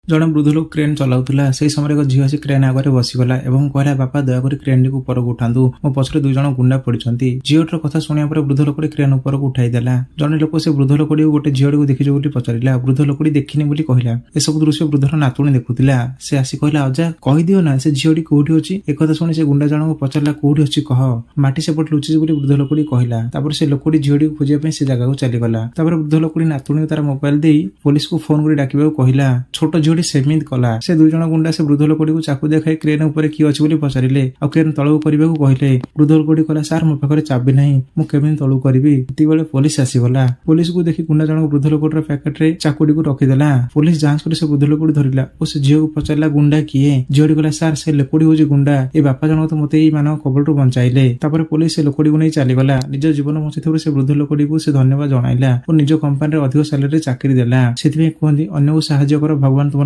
ଜଣେ ବୃଦ୍ଧ ଲୋକ କ୍ରେନ୍ ଚଲାଉଥିଲା। ସେହି ସମୟରେ ଏକ ଝିଅ ଆସି କ୍ରେନ୍ ଆଗରେ ବସିଗଲା ଏବଂ କହିଲା, "ବାପା, ଦୟାକରି କ୍ରେନ୍ଟିକୁ ଉପରକୁ ଉଠାନ୍ତୁ। ମୋ ପଛରେ ଦୁଇ ଜଣ ଗୁଣ୍ଡା ପଡିଛନ୍ତି।" ଝିଅଟିର କଥା ଶୁଣିବା ପରେ ବୃଦ୍ଧ ଲୋକଟି କ୍ରେନ୍ ଉପରକୁ ଉଠାଇ ଦେଲା। ଜଣେ ଲୋକ ସେ ବୃଦ୍ଧ ଲୋକଟିକୁ ଗୋଟେ ଝିଅଟିକୁ ଦେଖିଛୁ ବୋଲି ପଚାରିଲା। ବୃଦ୍ଧ ଲୋକଟି ଦେଖିନି ବୋଲି କହିଲା। ଏସବୁ ଦୃଶ୍ୟ ବୃଦ୍ଧର ନାତୁଣୀ ଦେଖୁଥିଲା। ସେ ଆସି କହିଲା, "ଅଜା, କହିଦିଅ ନା, ସେ ଝିଅଟି କୋଉଠି ଅଛି?" ଏକଥା ଶୁଣି ସେ ଗୁଣ୍ଡା ଜଣଙ୍କୁ ପଚାରିଲା, "କୋଉଠି ଅଛି କହ।" ମାଟି ସେପଟେ ଲୁଚିଛି ବୋଲି ବୃଦ୍ଧ ଲୋକଟି କହିଲା। ତାପରେ ସେ ଲୋକଟି ଝିଅଟିକୁ ଖୋଜିବା ପାଇଁ ସେ ଜାଗାକୁ ଚାଲିଗଲା। ତାପରେ ବୃଦ୍ଧ ଲୋକଟି ନାତୁଣୀକୁ ତାର ମୋବାଇଲ ଦେଇ ପୋଲିସକୁ ଫୋନ କରି ଡାକିବାକୁ କହିଲା। ଛୋଟ ଝିଅଟି ସେମିତି କଲା। ସେ ଦୁଇ ଜଣ ଗୁଣ୍ଡା ସେ ବୃଦ୍ଧ ଲୋକଟିକୁ ଚାକୁ ଦେଖାଇ କ୍ରେନ୍ ଉପରେ କିଏ ଅଛି ବୋଲି ପଚାରିଲେ ଆଉ କ୍ରେନ୍ ତଳକୁ କରିବାକୁ କହିଲେ। ବୃଦ୍ଧ ଲୋକଟି କହିଲା, "ସାର୍, ମୋ ପାଖରେ ଚାବି ନାହିଁ, ମୁଁ କେମିତି ତଳକୁ କରିବି?" ସେତିକିବେଳେ ପୋଲିସ ଆସିଗଲା। ପୋଲିସକୁ ଦେଖି ଗୁଣ୍ଡା ଜଣକ ବୃଦ୍ଧ ଲୋକଟିର ପ୍ୟାକେଟରେ ଚାକୁଟିକୁ ରଖିଦେଲା। ପୋଲିସ ଯାଞ୍ଚ କରି ସେ ବୃଦ୍ଧ ଲୋକଟି ଧରିଲା ଓ ସେ ଝିଅକୁ ପଚାରିଲା, "ଗୁଣ୍ଡା କିଏ?" ଝିଅଟି କହିଲା, "ସାର୍, ସେ ଲୋକଟି ହଉଛି ଗୁଣ୍ଡା। ଏ ବାପା ଜଣକ ତ ମତେ ଏଇ ମାନଙ୍କ କବଳରୁ ବଞ୍ଚାଇଲେ।" ତାପରେ ପୋଲିସ ସେ ଲୋକଟିକୁ ନେଇ ଚାଲିଗଲା। ନିଜ ଜୀବନ ବଞ୍ଚାଇଥିବାରୁ ସେ ବୃଦ୍ଧ ଲୋକଟିକୁ ସେ ଧନ୍ୟବାଦ ଜଣାଇଲା ଓ ନିଜ କମ୍ପାନୀରେ ଅଧିକ ସାଲାରୀରେ ଚାକିରି ଦେଲା। ସେଥିପାଇଁ କୁହନ୍ତି, ଅନ୍ୟକୁ ସାହାଯ୍ୟ କର, ଭଗବାନ ତୁମର